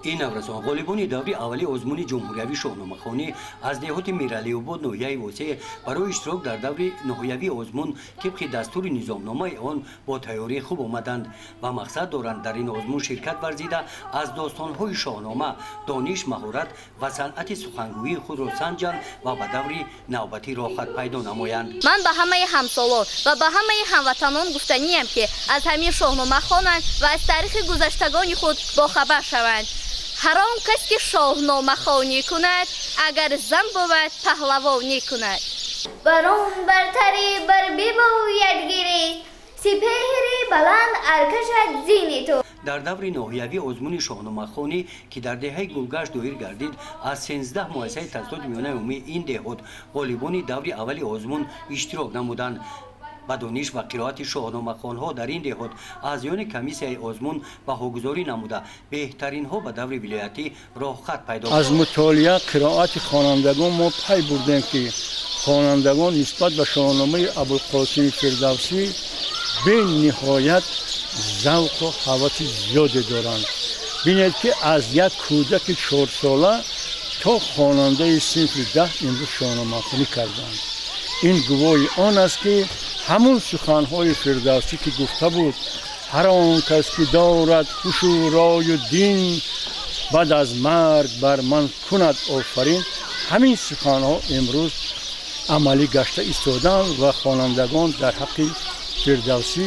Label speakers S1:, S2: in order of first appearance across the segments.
S1: Ин наврасон ғолибони даври аввали озмуни ҷумҳуриявии шоҳномахонӣ аз деҳоти Миралиобод, ноҳияи Восеъ, барои иштирок дар даври ноҳиявии озмун тибқи дастури низомномаи он бо тайёрии хуб омаданд ва мақсад доранд дар ин озмун ширкат варзида, аз достонҳои Шоҳнома дониш, маҳорат ва санъати сухангӯии худро санҷанд ва ба даври навбатӣ роҳхат пайдо намоянд.
S2: Ман ба ҳамаи ҳамсолон ва ба ҳамаи ҳамватанон гуфтаниям, ки аз ҳамин Шоҳнома хонанд ва аз таърихи гузаштагони худ бохабар шаванд. Ҳар он кас ки шоҳномахонӣ кунад, агар зан бувад, паҳлавонӣ кунад.
S3: Бар он бартарӣ бар бибояд гирифт, сипеҳри баланд аркашад зини ту.
S1: Дар даври ноҳиявии озмуни шоҳномахонӣ, ки дар деҳаи Гулгашт доир гардид, аз 13 муассисаи таҳсилоти миёнаи умумии ин деҳот ғолибони даври аввали озмун иштирок намуданд. Ба дониш ва қироати шоҳномахонҳо дар ин деҳот аъзоёни комиссияи озмун баҳогузорӣ намуда, беҳтаринҳо ба даври вилоятӣ роҳхат пайдо
S4: Аз мутолиа, қироати хонандагон мо пай бурдем, ки хонандагон нисбат ба Шоҳномаи Абулқосими Фирдавсӣ бениҳоят завқу ҳаваси зиёде доранд. Бинед, ки аз як кӯдаки 4сола то хонандаи синфи 10 имрӯз шоҳномахонӣ карданд. Ин гувоҳи он аст, ки ҳамун суханҳои Фирдавсӣ, ки гуфта буд: «Ҳар он кас ки дорад ҳушу рою дин, баъд аз марг бар ман кунад офарин», ҳамин суханҳо имрӯз амалӣ гашта истодаанд ва хонандагон дар ҳаққи Фирдавсӣ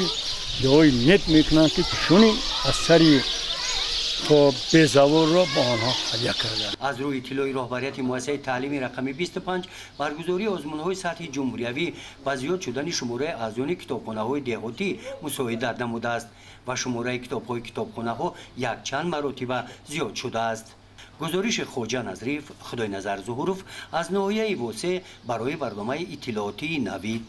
S4: дуои нек мекунанд, ки чунин асари то безаволро ба онҳо ҳадя карданд.
S1: Аз рӯи иттилои роҳбарияти муассисаи таълими рақами 25, баргузории озмунҳои сатҳи ҷумҳуриявӣ ба зиёд шудани шумораи аъзоёни китобхонаҳои деҳотӣ мусоидат намудааст ва шумораи китобҳои китобхонаҳо якчанд маротиба зиёд шудааст. Гузориши Хоҷа Назриев, Худойназар Зуҳуров аз ноҳияи Восеъ барои барномаи иттилоотии «Навид».